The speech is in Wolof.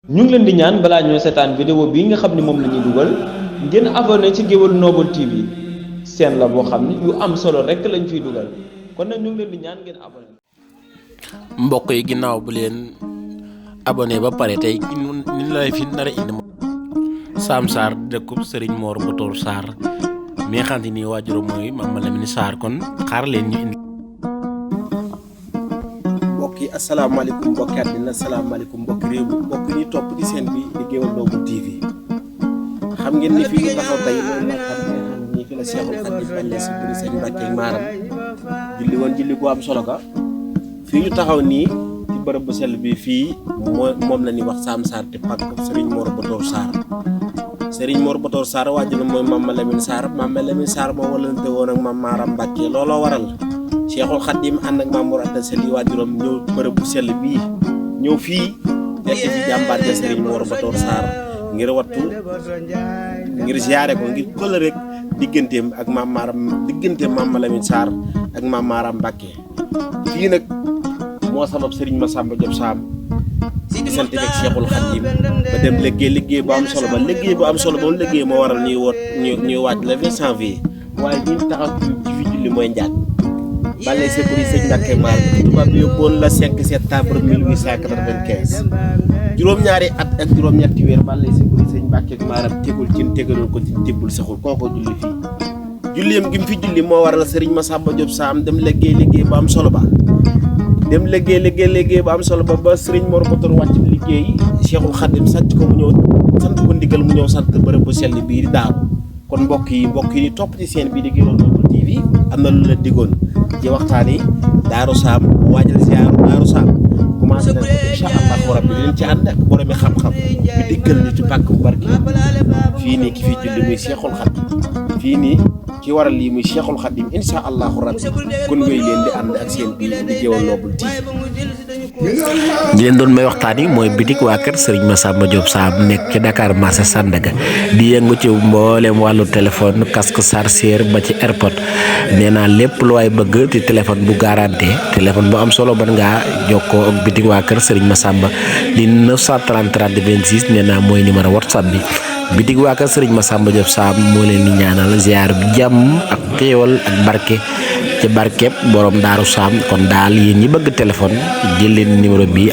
ñu ngi leen di ñaan balaa ñoo seetaan vidéo bii nga xam ne moom la ñuy dugal ngeen abonné ci Gueweul Noble TV seen la boo xam ne yu am solo rek lañ fiy dugal kon nag ñu ngi leen di ñaan ngeen abonné. mbokk yi ginnaaw bu leen abonné ba pare tey ni lay fi nar a indi Sam Sarr dëkkub Serigne Mor Botor Sarr mi nga xam ni waajuram mooy Mame Lamine Sarr kon xaar leen ñu indi. mbokk yi asalaamaaleykum mbokki àddina asalaamaaleykum mbokki réew mi mbokk yi topp ci seen bi di Gueweul Noble TV xam ngeen ni fii ñu taxaw tey loolu la xam ne ñii fi la Seexul Xadiim balle si buri seen Mbàkke maaram julli woon julli bu am solo ka fii ñu taxaw nii ci bërëb bu sell bi fii moom la ñuy wax Sam Sarr te pàkk Serigne Mor Botor Sarr Serigne Mor Botor Sarr waajur mooy Mame Lamine Sarr Mame Lamine Sarr moo walante woon ak Mame Maram Mbàkke looloo waral Seexul Xadiim ànd ak Maam Mor Anta Sali waajuram ñëw bërëb bu sell bii ñëw fii fekk ci jàmbaar ja Serigne Mor Botor Sarr ngir wattu ngir ziyaare ko ngir këll rek digganteem ak digganteem Mame Lamine Sarr ak Mame Maram Mbàkke fii nag moo sabab Serigne Massamba Diop Sam di sant ak Seexul Xadiim ba dem liggéey bu am solo ba mu liggéey moo waral ñuy waaj le 20 janvier waaye li ñu taxaw ci fi julli mooy njaat balle sa buri sëñ Mbàkke maar tubaab bi yóbboon la 5 septembre 1895 juróom-ñaari at ak juróom-ñetti weer balle sa buri sëñ Mbàkke maaram tegul ci tegaloon ko ci tibbul saxul kooko julli fii julleem gi mu fi julli moo waral Serigne Massamba Diop Sam dem liggéey bu am solo ba ba Serigne Mor Botor wàcc liggéey Seexul Xadiim sant ko mu ñëw sant ko ndigal mu ñëw sant bërëb bu sell bii di daaw kon mbokk yi di topp ci seen bii di Gueweul Noble TV am na lu la diggoon ci waxtaan yi Daaru Sam waajal ziyaaru Daaru Sam commencé nañ ko incha allahu rabbi leen ci ànd ak boromi xam-xam bi diggal ñu ci pàkk bu barke fii nii ki fi julli muy Seexul Xadiim fii nii ki waral lii muy Seexul Xadiim incha allahu rabbi kon ngay leen di ànd ak seen bii di Gueweul Noble TV. di leen doon may waxtaan yi mooy bitik waa kër Serigne Massamba Diop Sam nekk ci Dakar marché Sandaga di yëngu ci mboolem wàllu téléphone casque chargeur ba ci airpod nee naa lépp lu waay bëgg ci téléphone bu garanté téléphone bu am solo ban ngaa jokkoo ak bitik waa kër Serigne Massamba di 930 30 26 nee naa mooy numéro WhatsApp bi bitik waa kër Serigne Massamba Diop Sam moo leen di ñaanal ziar bi jàmm ak xéewal ak barke ci barkeb borom Daaru Sam kon daal yéen ñi bëgg téléphone jël leen numéro bii